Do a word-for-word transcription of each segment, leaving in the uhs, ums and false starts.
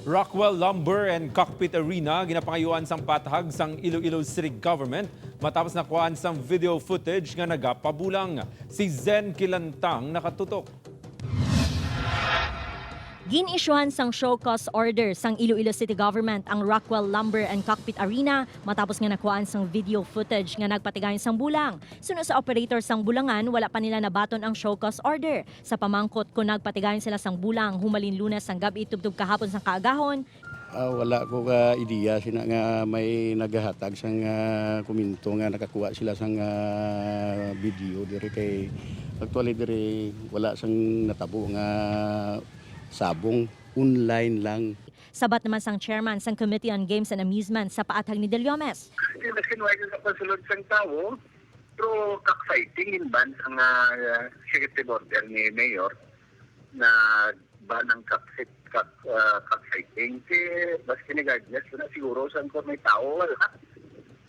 Rockwell Lumber and Cockpit Arena ginapangayuan sang pathag sang Iloilo City Government matapos nakuhaan sang video footage nga nagapabulang. Si Zen Kilantang nakatutok. Gin-isyuhan sang show cause order sang Iloilo City Government ang Rockwell Lumber and Cockpit Arena matapos nga nakuhaan sang video footage nga nagpatigayon sang bulang. Suno sa operator sang bulangan, wala pa nila nabaton ang show cause order. Sa pamangkot kon nagpatigayon sila sang bulang humalin Lunes sang gab-i tubtob kahapon sang kaagahon, Ah, wala ko ka ideya sina nga may naghatag sang ah, komento nga nakakuha sila sang ah, video diri kay actually diri wala sang natabo nga sabong, online lang. Sabat naman sang chairman sang Committee on Games and Amusement sa paathag ni Deliomes. Hindi na kinuha sa pasulod sang tawo, pero cockfighting in ban sang ah, executive order ni Mayor na ban ang cockfight, cock, ah, cockfighting. Si Baskin Gardens na siguro sang kung may tao, wala.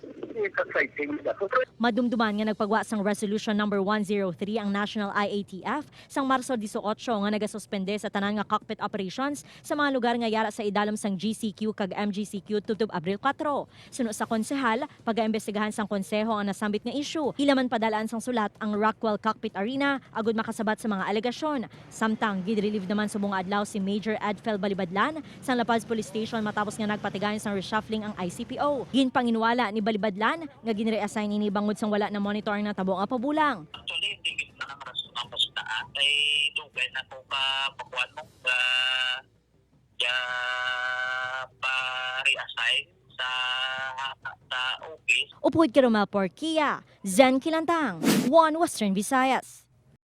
Hindi cockfighting na ako. Madumduman nga nagpagwa sang Resolution Number one zero three ang National I A T F sang Marso dieciocho nga nagasuspende sa tanan nga cockpit operations sa mga lugar nga yara sa idalom sang G C Q kag M G C Q tubtob Abril kuwatro. Suno sa konsehal, pagaimbestigahan sang konseho ang nasambit nga isyu. Ila man padalaan sang sulat ang Rockwell Cockpit Arena agud makasabat sa mga alegasyon. Samtang ginrelieve naman subong nga adlaw si Major Edfel Balibadlan sang La Paz Police Station matapos nga nagpatigayon sang reshuffling ang I C P O. Ginpanginwala ni Balibadlan nga ginreassign ini bangod sang wala na monitor ang natabo nga pabulang. Actually, hindi gid na ang rason ang basta. Kay dugay na ko ka pakuan mo ga ga pa-reassign sa sa office. Upod kay Romel Porquia, Zen Kilantang, One Western Visayas.